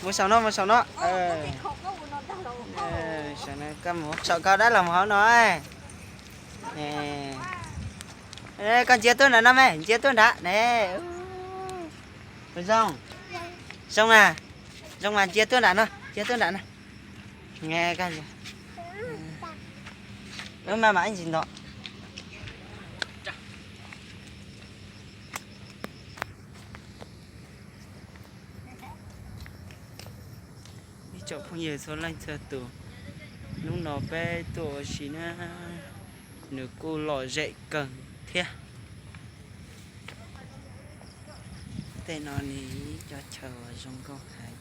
Mus saum no, mus saum no. Saum no koj mus saum koj dab los mus hauv no. Koj ntsia tuaj nram no me, ntsia tuaj nram ne. Zoo, zoo na, zoo mas ntsia tuaj nram no, ntsia tuaj nram no. Wb maj mam ib ntsis nto. Ib tsoom phooj ywg txhua leej txhua tus, hnub no peb tuaj ua si na, nws kuj lom zem kawg thiab. Tej no nws ib co chaw uas zoo nkauj heev.